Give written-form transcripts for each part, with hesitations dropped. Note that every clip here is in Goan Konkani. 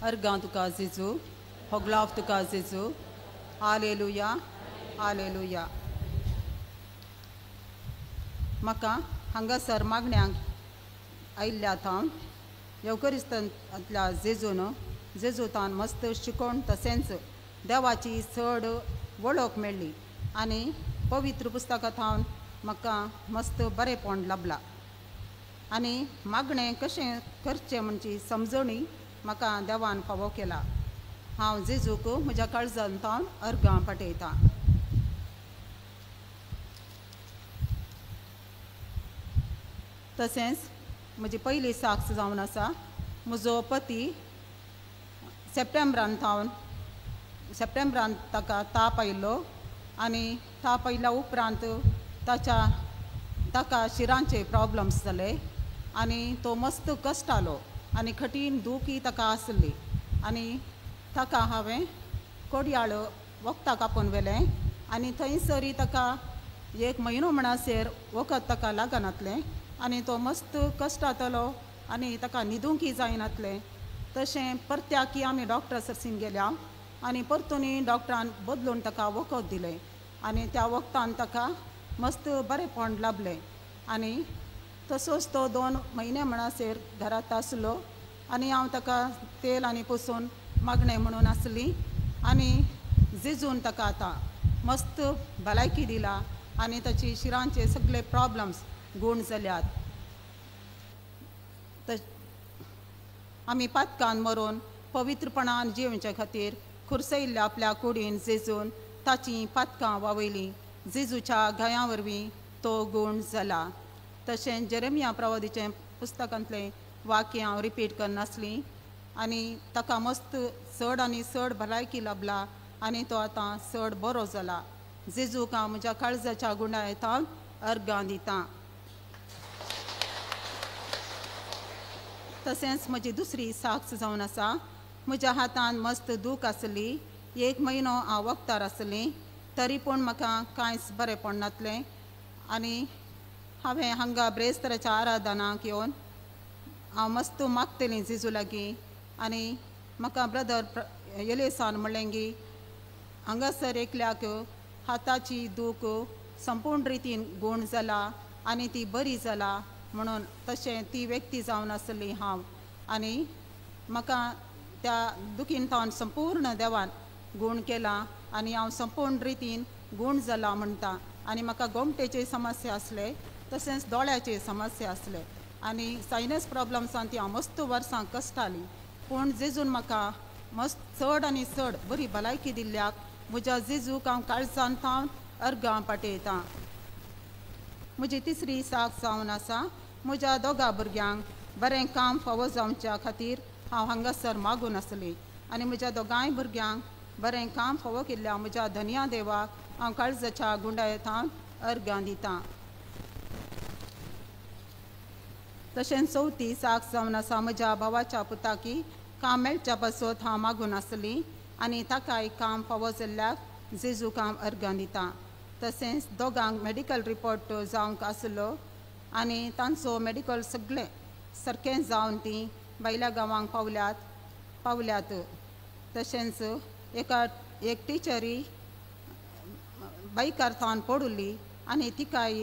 अर्गां तुका जेजू, होगलाव तुका जेजू. आलेलुया, आलेलुया. म्हाका हांगासर मागण्यांक आयिल्ल्या थावन येवकरिस्तांतल्या जेजून जेजूतान मस्त शिकोवन तशेंच देवाची चड वळख मेळ्ळी आनी पवित्र पुस्तकां थावन म्हाका मस्त बरेंपण लाबलां आनी मागणें कशें करचें म्हणजे समजणी म्हाका देवान फावो केला. हांव जेजूक म्हज्या काळजान थावन अर्गां पाठयतां. तशेंच म्हजी पयली साक्ष जावन आसा, म्हजो पती सप्टेंबरान थावन सप्टेंबरान ताका ताप आयिल्लो आनी ताप आयिल्ल्या उपरांत ताच्या ताका शिरांचे प्रॉब्लम्स जाले आनी तो मस्त कश्टालो आनी कठीण दुखी ताका आसली आनी ताका हांवें कोडयाळ वखदाक आपोवन व्हेलें आनी थंयसरी ताका एक म्हयनो म्हणसर वखद ताका लागनातलें आनी तो मस्त कश्टातलो आनी ताका न्हिदूंकय जायनातलें. तशें परत्याकी आमी डॉक्टरा सरसीन गेल्या आनी परतूनय डॉक्टरान बदलून ताका वखद दिलें आनी त्या वखदान ताका मस्त बरेंपण लाबलें आनी तसोच तो 2 म्हयने म्हणसर घरांत आसलो आनी हांव ताका तेल आनी पुसून मागणें म्हणून आसली आनी जेजून ताका आतां मस्त भलायकी दिला आनी ताची शिरांचे सगळे प्रॉब्लम्स गूण जाल्यात. आमी पातकान मरून पवित्रपणान जिवचे खातीर खुर्सयिल्ल्या आपल्या कुडीन जेजून ताची पातकां वावयलीं. जेजूच्या घायां वरवीं तो गूण जाला. तशेंच जेरेमिया प्रवादीचें पुस्तकांतलें वाक्य हांव रिपीट करनासली आनी ताका मस्त चड आनी चड भलायकी लाबला आनी तो आतां चड बरो जाला. जेजूक हांव म्हज्या काळजाच्या गुणा येता अर्गां दिता. तशेंच म्हजी दुसरी साक्ष जावन आसा, म्हज्या हातान मस्त दूख आसली. 1 म्हयनो हांव वखदार आसली तरी पूण म्हाका कांयच बरें पडनातलें आनी हांवें हांगा ब्रेस्तराच्या आराधनाक येवन हांव मस्त मागतलीं जेजू लागीं आनी म्हाका ब्रदर येलेसान म्हणलें की हांगासर एकल्याक हाताची दूख संपूर्ण रितीन गूण जाला आनी ती बरी जाला म्हणून. तशें ती व्यक्ती जावन आसली हांव आनी म्हाका त्या दुखीन थावन संपूर्ण देवान गूण केला आनी हांव संपूर्ण रितीन गूण जाला म्हणटा. आनी म्हाका गोमटेचे समस्या आसले तशेंच दोळ्याचे समस्या आसले आनी सायनस प्रॉब्लम्सान ती हांव मस्त वर्सां कश्टाली पूण जेजून म्हाका मस्त चड आनी चड बरी भलायकी दिल्ल्याक म्हज्या जेजूक हांव काळजान थावन अर्गां पाठयतां. म्हजी तिसरी साक्ष जावन आसा, म्हज्या दोगा भुरग्यांक बरें काम फावो जावच्या खातीर हांव हांगासर मागून आसली आनी म्हज्या दोगांय भुरग्यांक बरें काम फावो केल्ल्या म्हज्या धनया देवाक हांव काळजाच्या गुंडाये थावन अर्गां दितां. तशेंच चवथी साक्ष जावन आसा, म्हज्या भावाच्या पुताकी काम मेळच्या पासत हांव मागून आसली आनी ताकाय काम फावो जाल्ल्याक जेजूक हांव अर्गां दितां. तशेंच दोगांक मेडिकल रिपोर्ट जावंक आसलो आनी तांचो मेडिकल सगळें सारकें जावन तीं भायल्या गांवांक पावल्यात. तशेंच एक टिचरी बायकार थावन पडुल्ली आनी तिकाय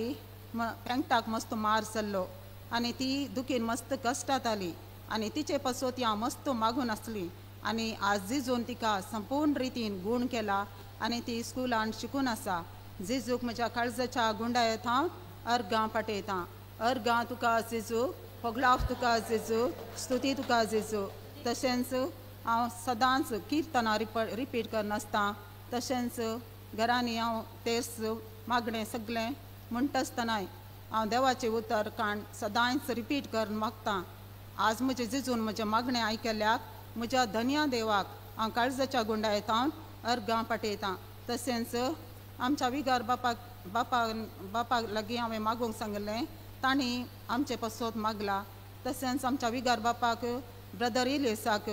पेंगटाक मस्त मार जाल्लो आनी ती दुखीन मस्त कश्टाताली आनी तिचे पासत हांव मस्त मागून आसली आनी आज जेजून तिका संपूर्ण रितीन गूण केला आनी ती स्कुलान शिकून आसा. जेजूक म्हज्या काळजाच्या गुंडाये थावन अर्गां पाठयतां. अर्गां तुका जेजू, होगलाव तुका जेजू, स्तुती तुका जेजू. तशेंच हांव सदांच किर्तनां रिपीट करनासता. तशेंच घरांनी हांव तेर्स मागणें सगळें म्हणटा आसतनाय हांव देवाचें उतर काण सदांच रिपीट करून मागतां. आज म्हजें जेजून म्हजें मागणें आयकल्याक म्हज्या धनया देवाक हांव काळजाच्या गुंडाये थावन अर्गां पाठयतां. तशेंच आमच्या विगार बापाक बापा बापाक लागीं हांवें मागूंक सांगलें, तांणी आमचें पासत मागला. तशेंच आमच्या विगार बापाक ब्रदर इलेसाक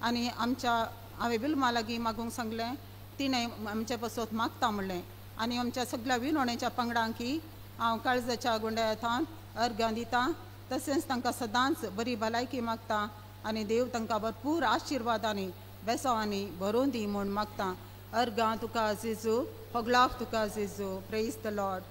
आनी आमच्या हांवें विल्मा लागीं मागूंक सांगलें, तिणें आमचें पासत मागता म्हणलें आनी आमच्या सगळ्या विनवणेच्या पंगडांकी हांव काळजाच्या गुंड्या थावन अर्गां दितां. तशेंच तांकां सदांच बरी भलायकी मागता आनी देव तांकां भरपूर आशिर्वादांनी बेसांवांनी भरून दी म्हूण मागता. अर्गां तुका जेजू, होगलाफ तुका जेजू. Praise the Lord.